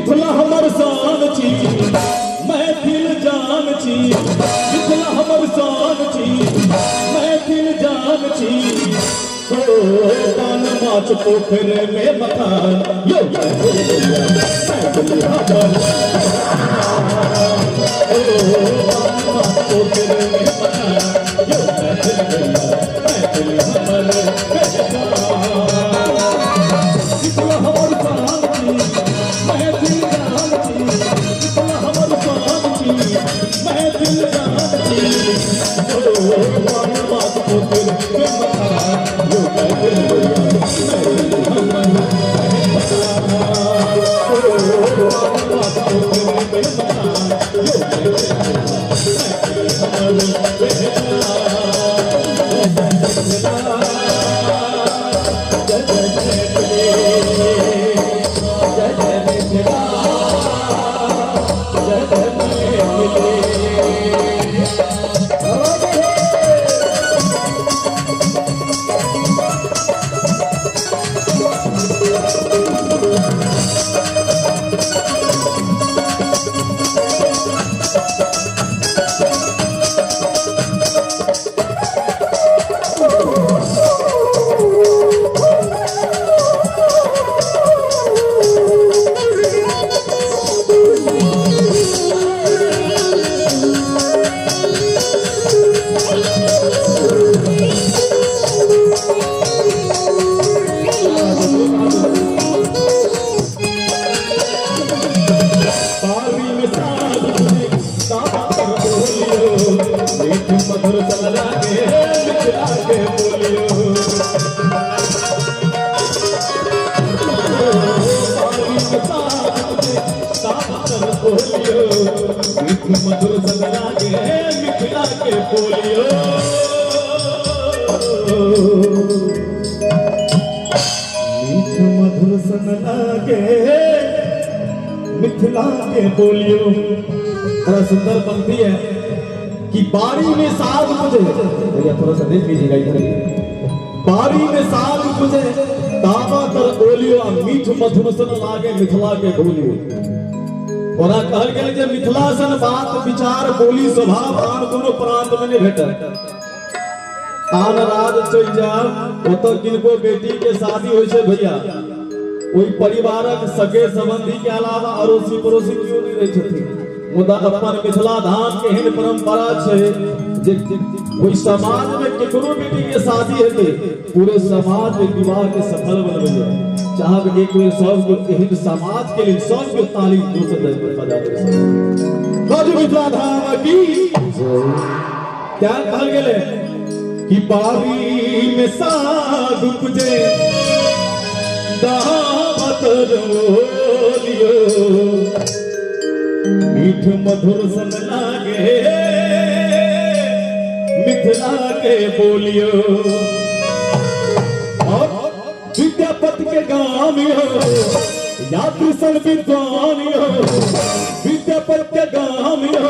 मिथिला हमर शान छी, मैथिल जान छी। मिथिला हमर शान छी, मैथिल जान छी। ओ पान माछ पोखरि में मखान यो मैथिल भैया, मैथिल हमर। ओ पान माछ पोखरि में मखान यो मैथिल भैया, मैथिल हमर पहचान। मिथिला हमर शान छी, मैथिल जान छी। मिथिला हमर शान छी, मैथिल जान छी। ओ पान माछ पोखरि में मखान यो मैथिल भैया, मैथिल हमर पहचान। ओ पान माछ पोखरि में मखान यो मैथिल भैया, मैथिल हमर पहचान। जय जय मैथिली, जय जय मिथिला, जय जय मैथिली। बारी में साग तुझे तार बोलियो, मीठ मधुर सन लागे मिथिला के बोलियो। बारी में साग तुझे तार बोलियो, मीठ मधुर सन लागे मिथिला के बोलियो। मीठ मधुर सन लागे मिथिला के बोलियो। बड़ा सुंदर पंक्ति है कि बारी में साग मुझे, भैया थोड़ा सा देख लीजिएगा इधर। बारी में साग मुझे ताबा तर ओलियो, आ मीठ मधुर सन लागे मिथिला के बोलियो। ओना कहल गेल जे मिथिला सन बात विचार बोली स्वभाव आन कोनो प्रांत में नहीं भेटल। आन राज चलि जाब ओतऽ किनको बेटी के शादी होइ छै भैया, ओहि परिवारक सगे संबंधी के अलावा अड़ोसी पड़ोसी केओ नहीं रहै छथिन। मुदा अपन मिथिला धाम के एहन परंपरा छै जे ओहि समाज में केकरो बेटी के शादी हेतै पूरे समाज के विवाह के सफल बनबैया। चाहब एक बेर सब एहन समाज के लिए सब के ताली जोर से बजा दे। मिथिला धाम की क्या कहल गेलै कि बारी में साग उपजे दावत बोलियो, मीठ मधुर सन लागे मिथिला के बोलियो। और विद्यापति के गाम हो यात्री सन विद्वान हो, विद्यापति के गाम हो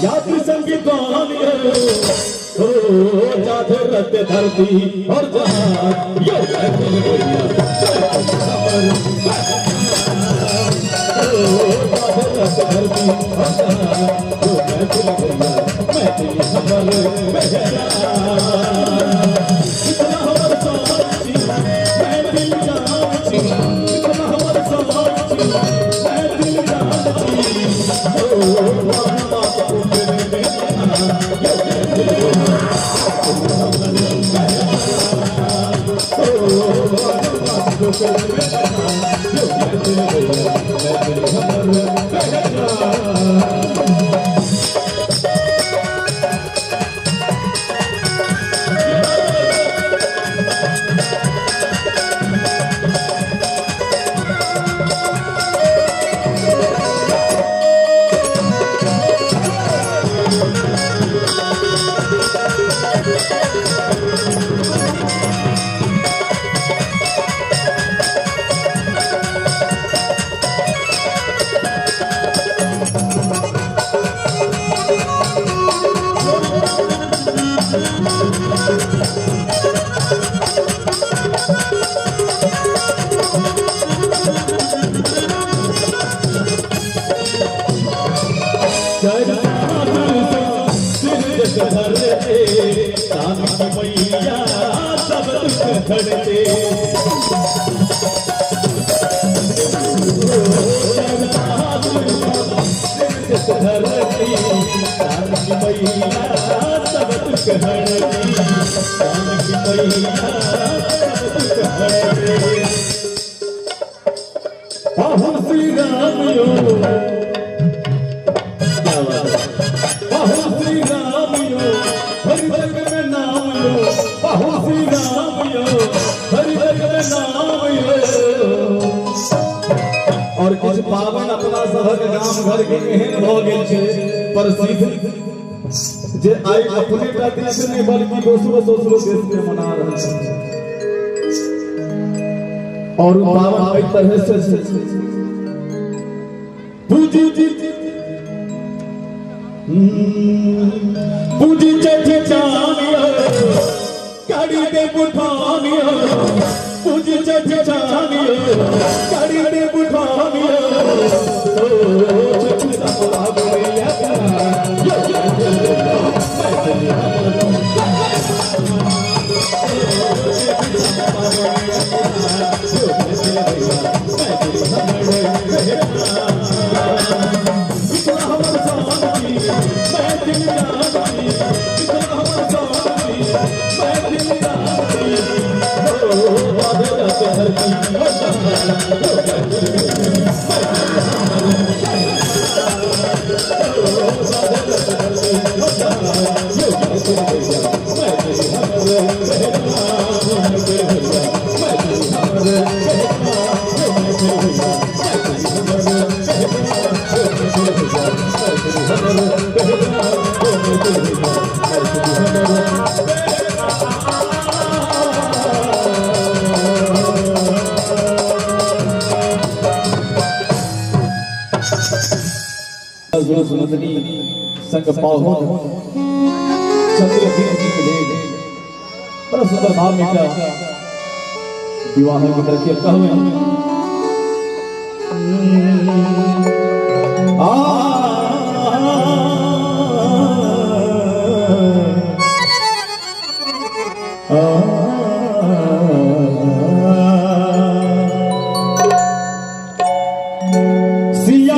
यात्री सन विद्वान हो। ओ जाधे रत धरती और जहां यो मैथिल भैया, ओ जाधे रत धरती और जहां यो मैथिल भैया, मैथिल हमर पहचान। मिथिला हमर शान छी, मैथिल जान छी। मिथिला हमर शान छी, मैथिल जान छी। ओ पान माछ पोखरि में मखान यो मैथिल भैया, ओ पान माछ पोखरि में मखान यो मैथिल भैया, मैथिल हमर पहचान। जानकी मैया सब दुख हरते। जानकी मैया सब दुख हरती, जानकी मैया सब दुख हरती। पाहुन श्री राम यो, पाहुन श्री राम यो, हरि जग में नाम यो, पाहुन श्री राम यो, हरि जग में नाम यो। और किछु पावन अपना सभक गाम घर के एहन भऽ गेल छै प्रसिद्ध जे आइ अपने टा देश नहि बल्कि दोसरो दोसरो देश में मना रहल छै। और पावन एहि तरह से छै, पूजी पूजी चठ चानियो कड़ी दे बुठानियो, पूजी चठ चानियो कड़ी दे बुठानियो। ओ सुनंदनी संग पाहुन चंद्र दिन दिन बड़ा सुंदर भाव में विवाह के तरक्की कहवे आ सिया